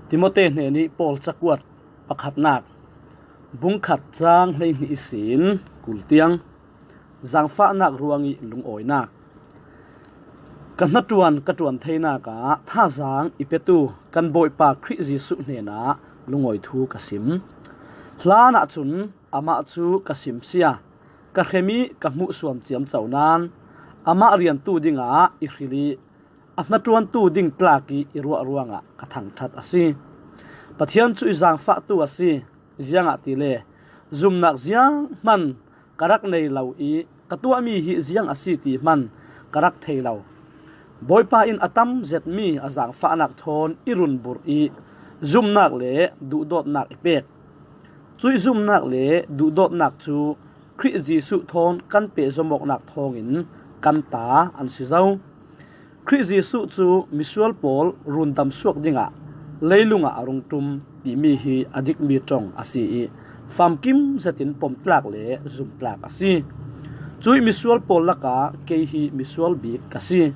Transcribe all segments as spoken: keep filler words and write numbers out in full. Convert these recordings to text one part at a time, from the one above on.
Timote hnenih Paul cakuat pakhatnak, bungkhat cang hleihnih ihsin kul tiang, zangfahnak ruangih lungawinak. Ka hnaṭuan ka ṭuan theinak ah thazaang i petu kan Bawipa Khrih Jesuh hnenah lungawi thu ka sim. Hlanah cun amah cu ka simsia, ka hrem ih ka hmuhsuam ciamco nain amah riantu dingah i hril ih a hnaṭuantu ding tlak ih i ruah ruangah ka thangṭhat a si. Pathian cu i zangfahtu a si, ziangahtile zumnak zianghman ka rak nei lo ih ka tuahmi hi ziang a si ti hman ka rak thei lo. Bawipa in a tam zetmi a zangfahnak thawn i runburh ih zumnak le duhdawtnak i pek. Cuih zumnak le duhdawtnak cu Khrih Jesuh thawn kan pehzom awknak thawngin kan ta an si zo. Khrih Jesuh cu misual pawl rundam suak dingah leilungah a rung ṭum timi hi a dikmi ṭong a si ih famkim zetin pomtlak le zumtlak a si. Cuih misual pawl lakah kei hi misual bik ka si.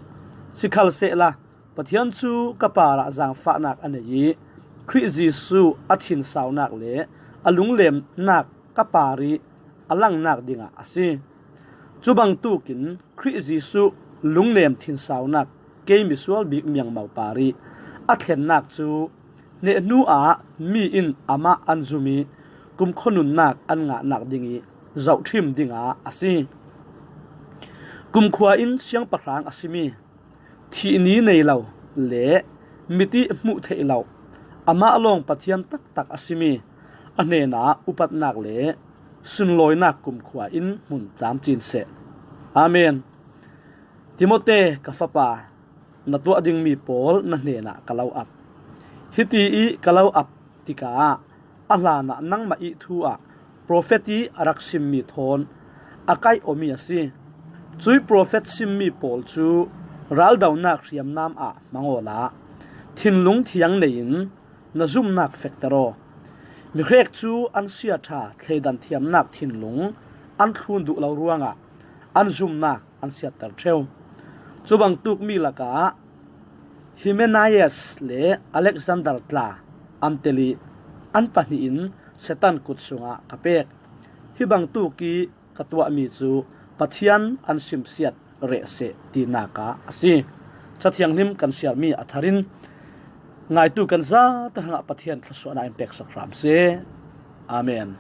Sikhalsehla Pathian cu ka parah zangfahnak a nei ih Khrih Jesuh a thinsaunak le a lunglemnak ka parih a langnak dingah a si. Cubangtukin Khrih Jesuh lunglem thinsaunak kei misual bik miangmo parih a thlennak cu hnehhnu ah mi in amah an zum ih kumkhua nunnak an ngahnak dingih zohṭhim dingah a si. Kumkhua in siangpahrang a simi, thih ni nei lo le mit ih hmuh theih lo, amah lawng Pathian taktak a simi a hnenah upatnak le sunlawinak kumkhua in hmun camcin seh. Amen. Timote ka fapa, na tuah dingmi pawl na hnenah ka lo ap. Hiti ih ka lo ap tikah a hlanah nangmah ih thu ah profet ih a rak simmi thawn a kaihawmi a si. Cuih profet simmi pawl cu raldonak hriamnam ah hmang awla thinlung thiang nei in na zumnak fekter aw. Mihrek cu an siaṭha thleidan thiamnak thinlung an thlun duh lo ruangah an zumnak an siatter ṭheu. Cubangtuk mi lakah Hymenaeus le Alexander tla an tel ih an pahnih in Satan kut sungah ka pek. Hi bangtuk ih ka tuahmi cu Pathian an simsiat reh seh tinak ah a si. Ca Thianghlim kan siarmi a tharin ngaitu kan zate hrangah Pathian thluasuahnak in peksak hram seh. Amen.